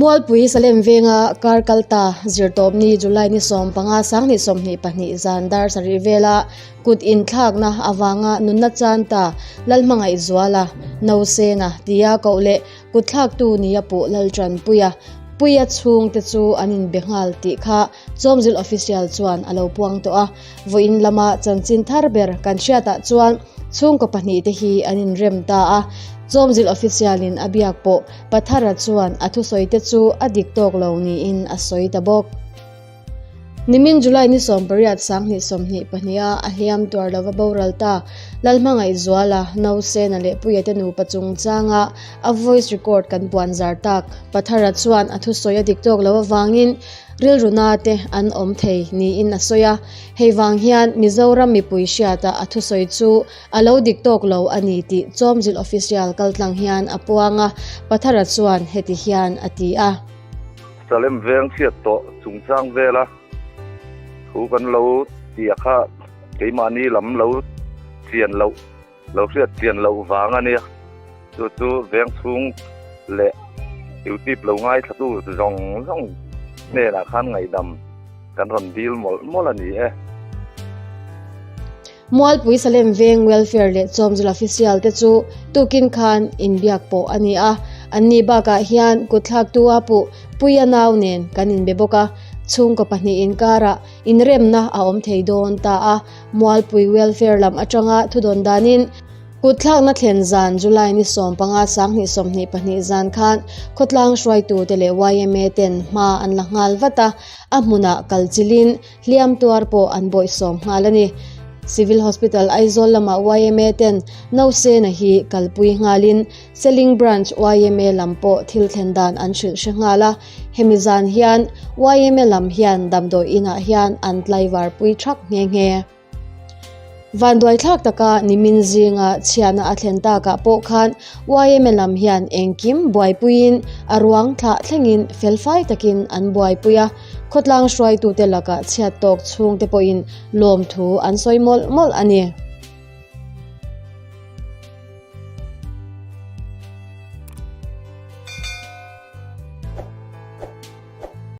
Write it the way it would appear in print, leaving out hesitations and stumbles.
Mualpui Salem venga kar kalta Zirtawpni July ni 15 2022 zan dar sarih vela kut inthlakna avanga nunna chan ta Lalhmangaihzuala Nausena tia koh leh kutthlaktu nia puh Laltanpuia Puia chhungte chu an inbe nghal tih kha Chawmzil official chuan a lo puang tawh a. Vawiin lama chanchin thar ber kan hriatah chuan chhungkaw pahnihte hi an inrem ta a. Chawmzil official-in a biak pawh Pathara chuan a thusawite chu a dik tawk lo niin a sawi ta bawk. Nimin July ni 18 2022 a a hliam tuar lova boral ta Lalhmangaihzuala, Nausena leh Puia te nupa chungchanga a voice record kan puan zar tak. Pathara chuan a thusawi a dik tawk lo avangin rilru na te an awm thei niin a sawi a. Hei vang hian Mizoram mipui hriata a thusawi chu a lo dik tawk lo a ni tih Chawmzil official kaltlang hian a puang a, Pathara chuan heti hian a ti a. Salem veng chhiat tawh chungchang vela thu kan lo tia kha keimahni lam lo chian loh lo hriat chian loh vang a nia. Chu chu veng chhung leh YouTube lo ngaithlatu zawng zawng hnenah khan ngaihdam kan rawn dil mawlh mawlh a ni e. Mualpui Salem Veng Welfare leh Chawmzil Official te chu tukin khan inbiak pawh a ni a, anni bakah hian kutthlaktu a puh Puia nau nen kan inbe bawk a, chhungkaw pahnih inkarah inremna a awm thei dawn ta a, Mualpui Welfare lam atanga thudawn danin kutthlakna thlen zan July ni 15 2022 zan khan khawtlang hruaitute leh yma ten hma an la nghal vat a, a hmunah kal chilhin Hliam tuar pawh an bawihsawm nghal a ni. Civil Hospital Aizawl lamah yma ten Nausena hi kalpui nghalin Seling Branch yma lam pawh thil thlen dan an hrilh hre nghal a. Hemi zan hian yma lam hian damdawi inah hian an tlaivarpui thak nghe nghe. Vanduaithlak taka nimin zinga chhiahna a thlen takah pawh khan yma lam hian engkim buaipuiin a ruang thlah thlengin felfai takin an buaipui a, khawtlang hruaitute lakah chhiat tawk chhungte pawhin lawmthu an sawi mawlh mawlh a ni.